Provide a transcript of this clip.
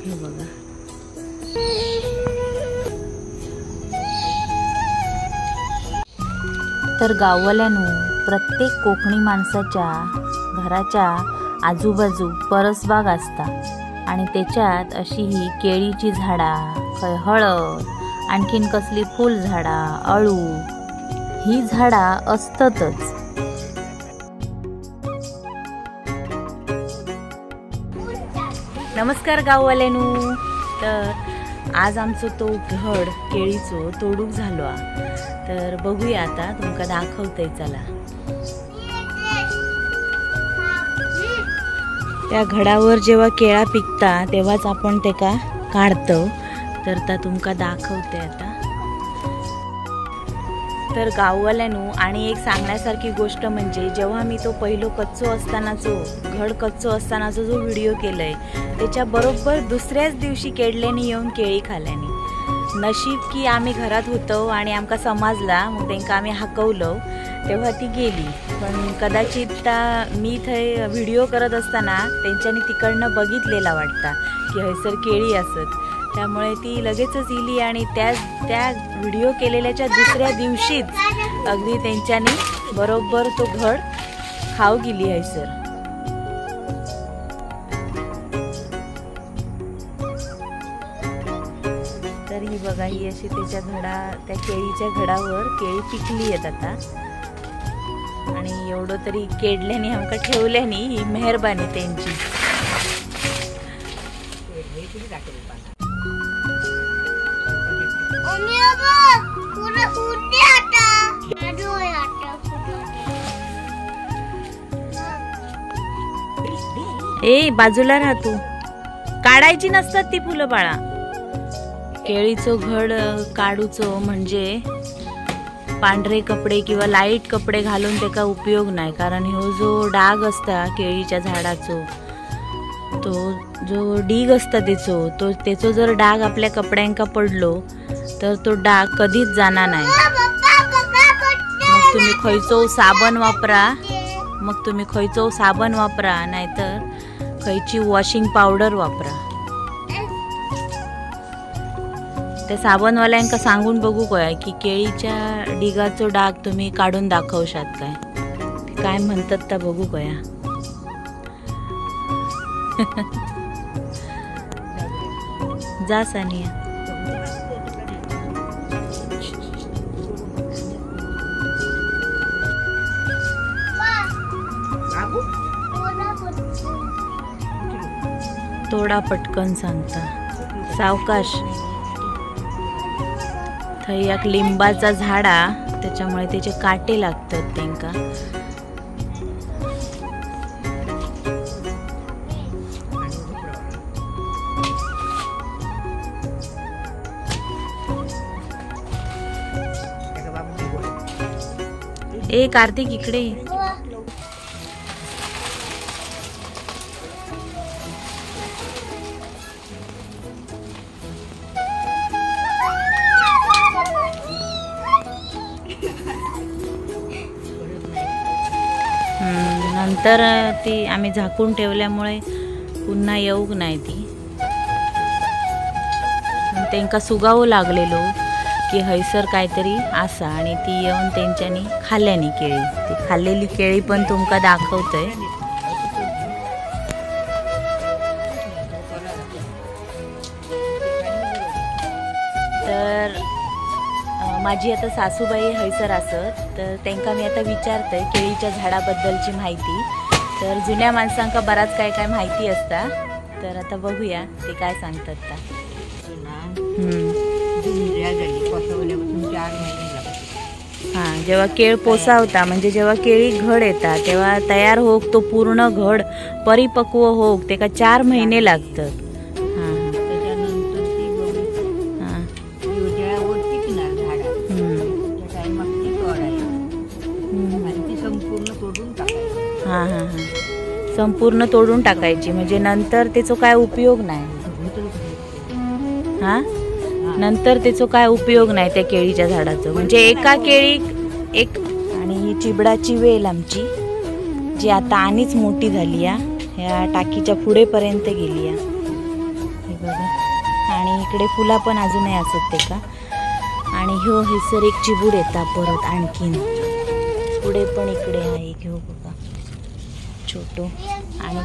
हे बघा, तर गाववाल्यांनो, प्रत्येक कोकणी माणसाच्या घराच्या आजूबाजू परसबाग असता आणि त्याच्यात अशी ही केळीची झाडा, खंय हळद, आणखीन कसली फुल झाडा, अळू ही झाडा असततच। नमस्कार गाववाल्यांनो, तर आज आमचो तो घड केळीचो तोडूक झालो। तर बघूया आता, तुमका दाखवतय चला। त्या घडावर जेव्हा केळा पिकता तेव्हाच आपण तेका काढतो, तर ता तुमका दाखवते आता। तर गाववाल्यांनो, आणि एक सांगण्यासारखी गोष्ट म्हणजे जेव्हा मी तो पहिलो कच्चो असतानाचो घड कच्चो असतानाचो जो व्हिडिओ केलाय त्याच्या बरोबर दुसऱ्याच दिवशी केडल्यानी येऊन केळी खाल्यानी। नशीब की आम्ही घरात होतो आणि आमका समजला, मग त्यांका आम्ही हाकवलं तेव्हा ती गेली। पण कदाचित मी थंय व्हिडिओ करत असताना त्यांच्यानी तिकडनं बघितलेला वाटता की हयसर केळी असत, त्यामुळे ती लगेचच इली आणि त्या त्या व्हिडिओ केलेल्याच्या दुसऱ्या दिवशीच अगदी त्यांच्यानी बरोबर तो घड खाऊ गेली हयसर। तर ही बघा, ही अशी त्याच्या घडा त्या केळीच्या घडावर केळी पिकली आहेत आता। आणि एवढं तरी केडल्याने आमका ठेवल्याने ही मेहरबानी त्यांची। ए बाजूला राहतो, काढायची नसतात ती फुलं बाळा। केळीचो घड काढूचो म्हणजे पांढरे कपडे किंवा लाईट कपडे घालून त्याचा उपयोग नाही, कारण ह्यो जो डाग असता केळीच्या झाडाचो, तो जो डीग असता त्याचो, तो त्याचो जर डाग आपल्या कपड्यांका पडलो तर तो डाग कधीच जाणार नाही। मग तुम्ही खयचो साबण वापरा, मग तुम्ही खयचो साबण वापरा नाहीतर खयची वॉशिंग पावडर वापरा। त्या साबणवाल्यांका सांगून बघू काय की केळीच्या डिगाचो डाग तुम्ही काढून दाखवशात काय, काय म्हणतात त्या बघू कया। जा सानिया। थोडा पटकन सांगता, सावकाश। थंय एक लिंबाचा झाडा, त्याच्यामुळे त्याचे काटे लागतात त्यांका। ए कार्तिक इकडे। नंतर ती आम्ही झाकून ठेवल्यामुळे पुन्हा येऊक नाही ती। त्यांका सुगावं लागलेलो की हयसर काहीतरी असा, आणि ती येऊन त्यांच्यानी खाल्ल्यानी केळी। ती खाल्लेली केळी पण तुमका दाखवतोय। तर माझी आता सासूबाई हयसर असत, तर त्यांका मी आता विचारते केळीच्या झाडाबद्दलची माहिती। तर जुन्या माणसांका बराच काय काय माहिती असता, तर आता बघूया ते काय सांगतात ता। हां, जेव्हा केळ पोसावता म्हणजे जेव्हा केळी घड येता तेव्हा तयार होक तो पूर्ण घड परिपक्व होक तेका 4 महिने लागतात। हां हां हां, संपूर्ण तोडून टाकायची म्हणजे नंतर त्याचो काय उपयोग नाही। हां, नंतर त्याचो काय उपयोग नाही त्या केळीच्या झाडाचं, म्हणजे एका केळी एक। आणि ही चिबडाची वेल आमची जी आता आणीच मोठी झाली या, ह्या टाकीच्या पुढेपर्यंत गेली या। हे बघा, आणि इकडे फुला पण अजूनही असत ते का. आणि ह्यो हैसर एक चिबूड येता परत आणखीन पुढे पण इकडे आहे, ह्यो बघा छोटो. आणि